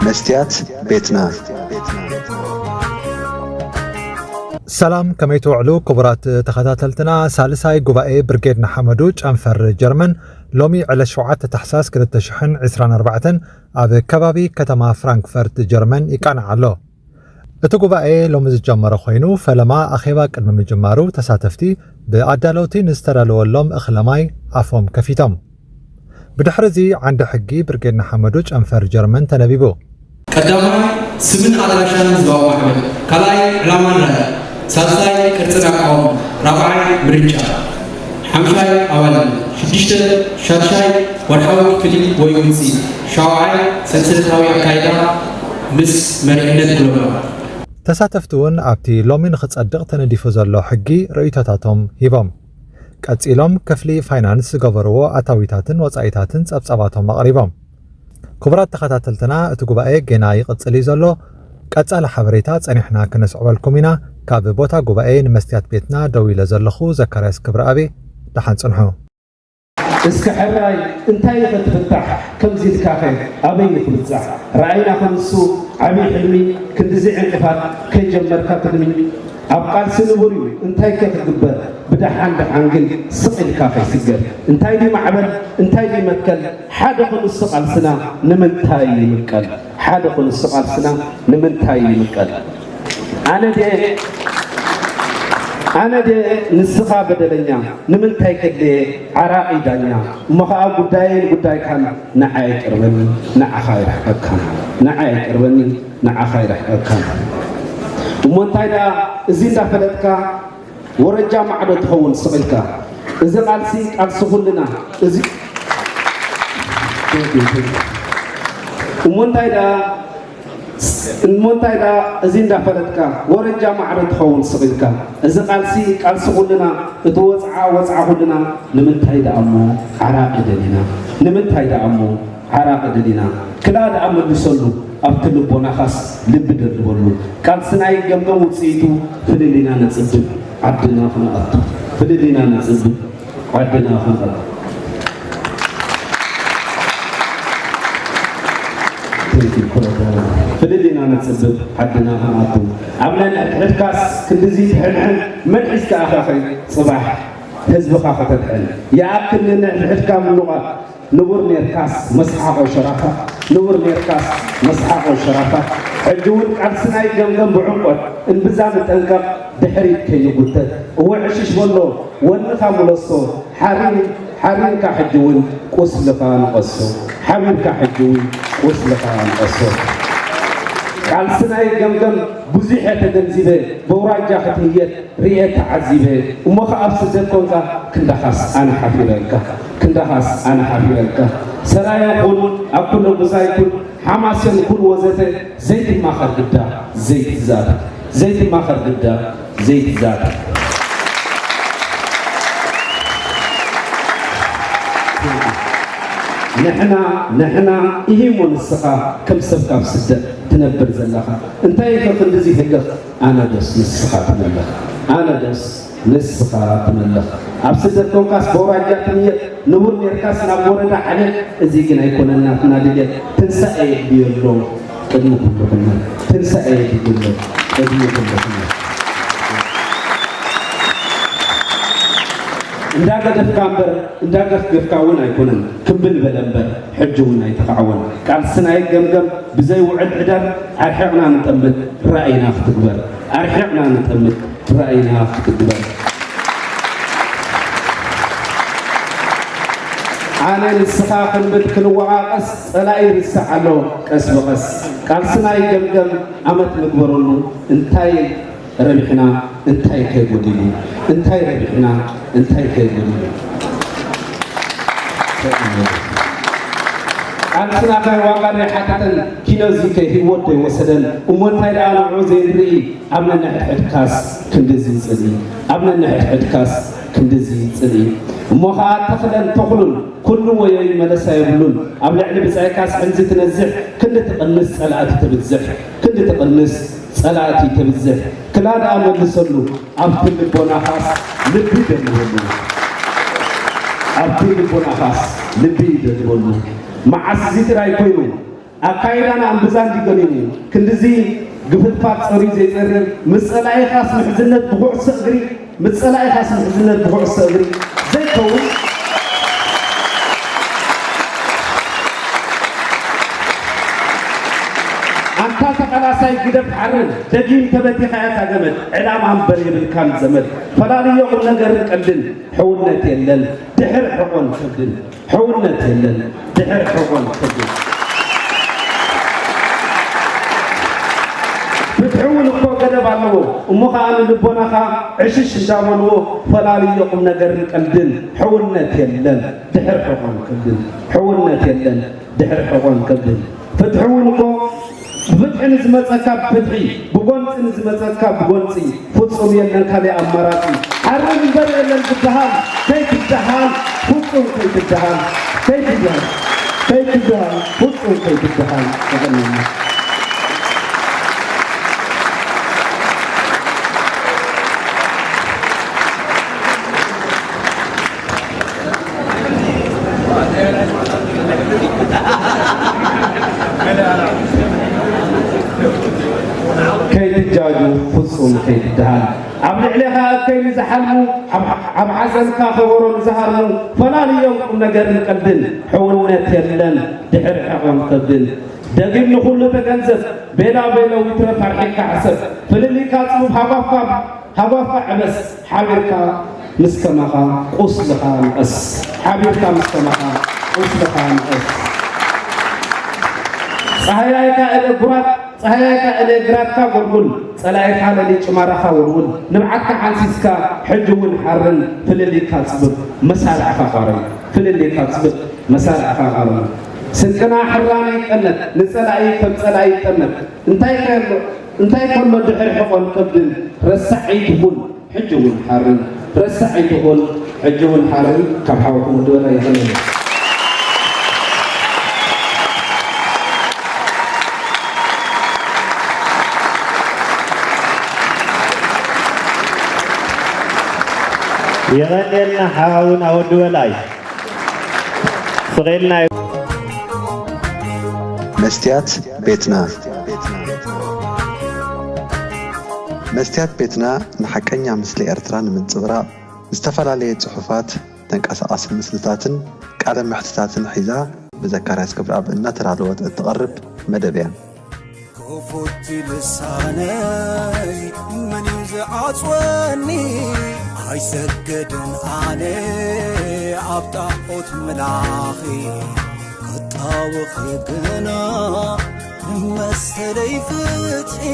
መስትያት ቤትና። ሰላም፣ ከመይ ትውዕሉ ክቡራት ተኸታተልትና? ሳልሳይ ጉባኤ ብርጌድ ንሓመዱ ጨንፈር ጀርመን ሎሚ ዕለት ሸውዓተ ታሕሳስ ክልተ ሽሕን ዕስራን ኣርባዕተን ኣብ ከባቢ ከተማ ፍራንክፈርት ጀርመን ይቃናዕ ኣሎ። እቲ ጉባኤ ሎሚ ዝጀመረ ኮይኑ፣ ፈለማ ኣኼባ ቅድሚ ምጅማሩ ተሳተፍቲ ብኣዳለውቲ ንዝተዳለወሎም እኽለ ማይ ኣፎም ከፊቶም። ብድሕሪ እዚ ዓንዲ ሕጊ ብርጌድ ንሓመዱ ጨንፈር ጀርመን ተነቢቡ። ቀዳማይ፣ ስምን ኣድራሻን ህዝባዊ ማዕበል። ካልኣይ፣ ዕላማን ራእይ። ሳልሳይ፣ ቅርጽን ኣቃውማ። ራብዓይ፣ ምርጫ። ሓምሻይ፣ ኣባልነት። ሽዱሽተ፣ ሻድሻይ፣ ወርሓዊ ክፍሊት ወይ ውጽኢት። ሻውዓይ፣ ሰንሰለታዊ ኣካይዳ ምስ መሪሕነት ግሎባል። ተሳተፍቲ እውን ኣብቲ ሎሚ ንኽጸድቕ ተነዲፉ ዘሎ ሕጊ ርእይቶታቶም ሂቦም። ቀጺሎም ክፍሊ ፋይናንስ ዝገበርዎ ኣታዊታትን ወጻኢታትን ጸብጻባቶም ኣቕሪቦም። ክቡራት ተኸታተልትና፣ እቲ ጉባኤ ጌና ይቕጽል እዩ ዘሎ። ቀጻሊ ሓበሬታ ጸኒሕና ክነስዕበልኩም ኢና። ካብ ቦታ ጉባኤ ንመስትያት ቤትና ደው ኢለ ዘለኹ ዘካርያስ ክብረኣብ። ደሓን ጽንሑ። እስከ ሕራይ እንታይ ኢኸ ትፍታሕ? ከምዚ ኢልካኸ ኣበይ ንኽብጻሕ? ራእይና ክንሱ ዓብዪ ሕልሚ ክንድዚ ዕንቅፋት ከይጀመርካ ትልሚ። ኣብ ቃልሲ ንቡር እዩ እንታይ ከ ክግበር? ብደሓን ደሓን ግን ስቕ ኢልካ ከይስገር። እንታይ ድዩ ማዕበል እንታይ ድዩ መትከል? ሓደ ክንሱ ቃልስና ንምንታይ ይምቀል? ሓደ ክንሱ ቃልስና ንምንታይ ይምቀል? ኣነ ድየ ኣነ ድየ ንስኻ በደለኛ? ንምንታይ ከድልየ ዓራቒ ዳኛ? እሞ ኸኣ ጉዳየይን ጉዳይካን ንዓይ ኣይቅርበኒ፣ ንዓኻ ይርሕቀካ። ንዓይ ኣይቅርበኒ፣ ንዓኻ ይርሕቀካ። እሞ እንታይ ደኣ እዚ እንዳፈለጥካ ወረጃ ማዕዶ ትኸውን ስቕ ኢልካ? እዚ ቃልሲ ቃልሲ ኩልና። እዚ እሞ እንታይ ደኣ እሞ እንታይ ደኣ እዚ እንዳፈለጥካ ወረጃ ማዕዶ ትኸውን ስቕ ኢልካ? እዚ ቃልሲ ቃልሲ ኩልና፣ እቲ ወጽዓ ወጽዓ ኩልና። ንምንታይ ደኣ እሞ ዓራቂ ደሊና? ንምንታይ ደኣ እሞ ዓራቂ ደሊና? ክላ ደኣ መልሰሉ ኣብቲ ልቦናኻስ ልቢ ደልድበሉ። ቃልስና ይገምገም ውጽኢቱ ፍልል ኢና ነጽብብ ዓድና ክንኣቱ። ፍልል ኢና ነጽብብ ዓድና ክንኣቱ። ፍልል ኢና ነጽብብ ዓድና ክንኣቱ። ኣብ ነንሕድሕድካስ ክንድዚ ትሕንሕን መን ሒዝካ ኢኻ ኸይ ጽባሕ ህዝብኻ ከተድሕን? ይኣክል ነንሕድሕድካ ምንቋት። ንቡር ኔርካስ መስሓቖ ሸራፋት፣ ንቡር ኔርካስ መስሓቖ ሸራፋት። ሕጂ እውን ቃልስና ይገምገም ብዕምቆት፣ እምብዛ ንጠንቀቕ ድሕሪት ከይንጉተት። እወ ዕሽሽ በሎ ወንኻ ምለሶ፣ ሓሪር ሓሪርካ ሕጂ እውን ቁስልኻ ንቐሶ፣ ሓቢርካ ሕጂ እውን ቁስልኻ ንቐሶ። ቃልስና ይገምገም ብዙሕ እየ ተገንዚበ፣ በውራጃ ክትህየት ርኤ ተዓዚበ። እሞ ኸኣ ኣብ ስደት ኮንካ ክንዳኻስ ኣነ ሓፊረልካ፣ ክንዳኻስ ኣነ ሓፊረልካ። ሰራየ ኩን ኣብ ኩለ ጉዛይ ኩን ሓማሴን ኩን ወዘተ ዘይትማኸር ግዳ ዘይትዛተ ዘይትማኸር ግዳ ዘይትዛተ። ንሕና ንሕና ኢሂሞ ንስኻ ከም ሰብ ካብ ስደት ትነብር ዘለኻ እንታይ ኢኸ ክንድዚ ህልኽ ኣነ ዶስ ንስኻ ትመልኽ ኣነ ዶስ ንስኻ ትመልኽ ኣብ ስደት ኮንካስ በውራጃ ትንየት ንቡር ኔርካስ ናብ ወረዳ ዓሌት እዚ ግን ኣይኮነን ናትና ድሌት ትንሳኤ የድልዮ ኣሎ ቅድሚ ኩሉ ኩነት ትንሳኤ የድልዮ ኣሎ ቅድሚ ኩሉ ኩነት እንዳገደፍካ እምበር እንዳገፍገፍካ እውን ኣይኮነን ክምብል በለ እምበር ሕጂ እውን ኣይተኻዕወን ቃልስና ይገምገም ብዘይውዕል ሕደር ኣርሒቕና ንጠምት ራእይና ክትግበር ኣርሒቕና ንጠምት ራእይና ክትግበር ኣነ ንስኻ ክንብል ክንወቓቐስ ጸላኢ ይርስዕ ኣሎ ቀስ ብቐስ ቃልስና ይገምገም ኣመት ንግበረሉ እንታይ ረቢሕና እንታይ ከ ጎዲሉ እንታይ ረቢሕና እንታይ ከ ጎዲሉ ቃልስና ከ ዋጋ ዘይሓተተን ኪኖ እዚ ከ ህይወት ዘይወሰደን እሞ እንታይ ደኣ ንዑ ዘይንርኢ ኣብ ነንሕድሕድካስ ክንድዚ ጽልኢ ኣብ ነንሕድሕድካስ ክንድዚ ጽልኢ እሞ ኸኣ ተኽለን ተኽሉን ኩሉ ወዮ ይመለሳ የብሉን ኣብ ልዕሊ ብጻይካስ ሕንዚ ትነዝሕ ክንዲ ትቕንስ ጸላእቲ ትብዝሕ ክንዲ ትቕንስ ጸላእቲ ትብዝሕ ክላ ደኣ መልሰሉ ኣብቲ ልቦናኻስ ልቢ ደልበሉ ኣብቲ ልቦናኻስ ልቢ ደልበሉ መዓስ እዚ ጥራይ ኮይኑ ኣካይዳና እምብዛ እንዲገኒኑ፣ ክንድዚ ግፍጥፋጥ ጸርዩ ዘይጸርር፣ ምስ ጸላኢኻስ ምሕዝነት ብኹዕሶ እግሪ፣ ምስ ጸላኢኻስ ምሕዝነት ብኹዕሶ እግሪ ዘይከውን። ኣንታ ተቓላሳይ ግደፍ ሓርር፣ ደጊም ተበቲኻ እያ እታ ገመድ፣ ዕላማ እምበር የብልካን ዘመድ። ፈላልዮ ቁም ነገርን ቀልድን፣ ሕውነት የለን ድሕር ሕቖን ከብድን። ሕውነት የለን ድሕር ሕቖን ከብድን። ፍትሒ እውን እኮ ገደብ ኣለዎ። እሞ ኸኣ ንልቦናኻ ዕሽሽ እንዳበልዎ፣ ፈላልዮ ቁም ነገርን ቀልድን። ሕውነት የለን ድሕር ሕቖን ከብድን። ሕውነት የለን ድሕር ሕቖን ከብድን። ፍትሒ እውን እኮ ብፍትሒ ንዝመጸካ ብፍትሒ፣ ብጎንጺ ንዝመጸካ ብጎንጺ፣ ፍጹም የለን ካልእ ኣማራጺ። ሓርር እምበር የለን ክበሃል፣ ከይትበሃል፣ ፍጹም ከይትበሃል፣ ከይትበሃል፣ ከይትበሃል፣ ፍጹም ከይትበሃል። የቐንየልና። ከይትጃጁ፣ ፍጹም ከይትደሃል። ኣብ ልዕሌኻ እከይ ንዝሓልሙ፣ ኣብ፣ ኣብ ሓዘንካ ከበሮ ንዝሃርሙ፣ ፈላልዮም ቁም ነገርን ቀልድን። ሕውነት የለን ድሕር ሕቖን ከብድን። ደጊም ንኹሉ ተገንዘብ፣ ቤላ ቤለው ይትረፍ ኣርሒቕካ ሕሰብ። ፍልልይካ ጽቡብ ሃጓፍካ ሃጓፍካ ዕበስ፣ ሓቢርካ ምስ ከማኻ ቁስልኻ ንቐስ። ሓቢርካ ምስ ከማኻ ቁስልኻ ንቐስ። ጸሃያይካ እለ ጉራት፣ ጸሃያይካ እለ ግራትካ ጎልጉል፣ ጸላኢኻ ለሊ ጭማራኻ ወልውል፣ ንብዓትካ ሓንሲስካ ሕጂ እውን ሓርን፣ ፍልልይካ ጽብብ መሳርዕኻ ቋረን፣ ፍልልይካ ጽብብ መሳርዕኻ ቋረን። ስንቅና ሕራን ይጠመት፣ ንጸላኢ ከም ጸላኢ ይጠመት። እንታይ ከሎ፣ እንታይ ከሎ ድሕሪ ሕቖን ከብድን፣ ረሳዕ ኣይትኹን፣ ሕጂ እውን ሓርን። ረሳዕ ኣይትኹን፣ ሕጂ እውን ሓርን። ካብ ሓውኹም ወዲ በላይ ይኸለል። የቐንየልና ሓውና ወዲ በላይ። ስቕ ኢልና መስትያት ቤትና። መስትያት ቤትና ንሓቀኛ ምስሊ ኤርትራ ንምንጽብራቕ ዝተፈላለየ ጽሑፋት፣ ተንቀሳቓሲ ምስልታትን ቃለ መሕትታትን ሒዛ ብዘካርያስ ገብረኣብ እናተዳለወት እትቐርብ መደብ እያ። ክፉት ልሳነይ መን እዩ ዝዓጽወኒ? ኣይሰግድን ኣነ ኣብ ጣዖት ምላኺ፣ ክጣወኺ ግና መሰለይ ፍትሒ።